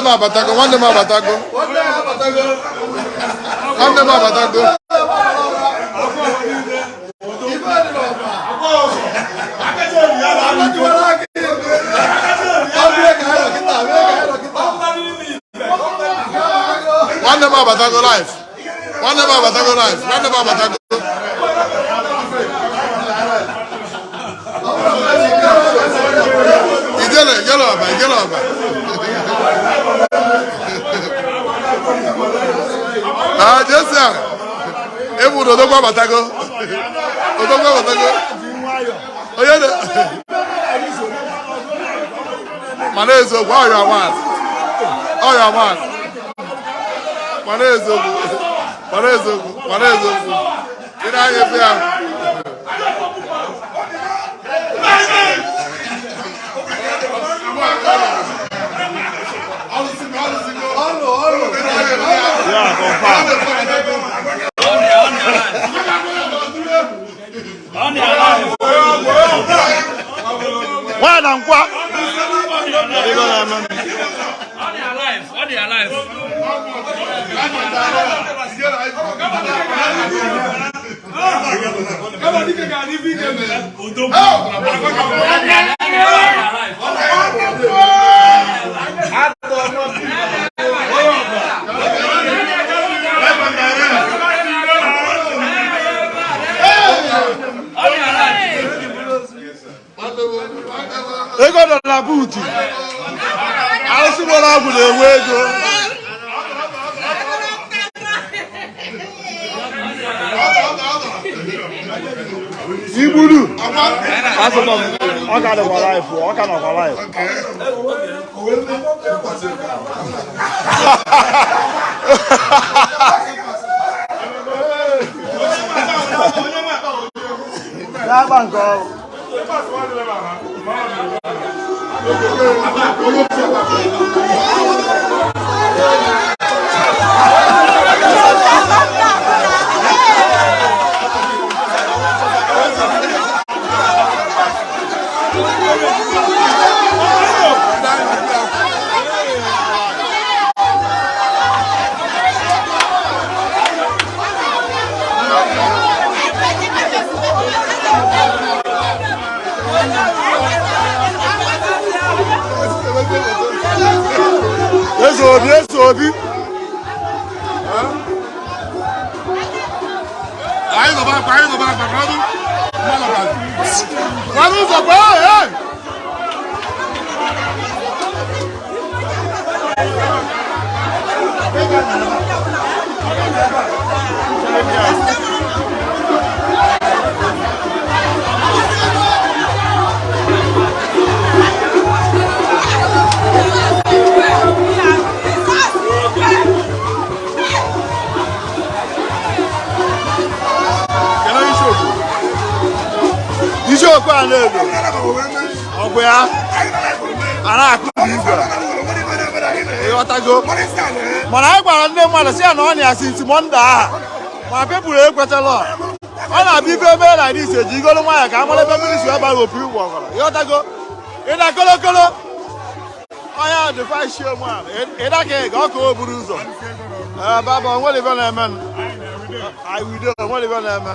M abatago, nwanne m abatago, nwanne m abatago. Nwanne m abatago live, nwanne m abatago live, nwanne m abatago. Ijele, ijele ọba, ijele ọba. Ah, Jesi a ebu na odogwu abatago, odogwu abatago. Onye na mana eziokwu, ọya man, ọya man. Mana eziokwu, mana eziokwu, mana eziokwu, ị na-anya efe ya. Yeah, confirm. Nwa na nkwa. Ego na-eme. Ọ dị alive, ọ dị alive. Ọ dị alive. Ego nọ na buutu. Arụsị nwere ọgwụ na-enwe ego. Igburu. Asụtọ m, ọ ka dịkwa live, ọ ka nọkwa live. N'agba nke ọrụ. Eze Obi, Eze Obi. Anyị nọba akpa, anyị nọba akpa, ka ọdụ mmadụ ọbara. Mmadụ ụzọ kwa, ee! Kedu isi okwu? Isi okwu a na-edo. Ọgwụ ya. A na-akụ igwe. Ịghọtago? Mana anyị gwara ndị mmadụ si ya na ọ na-asị nti Monday aha. Ma people ekwetala. Ọ na-abịa ife eme like this, eji igolu nwanyị ka amara ebe mmiri si wee bara opi ụgbọgọrọ. Ịghọtago? Ịda kolokolo. Onye ahụ dịkwa isi onwe a. Ịda ka ị ga ọka o buru ụzọ. Ee, baba, o nwere ife na-eme. I will do, o nwere ife na-eme.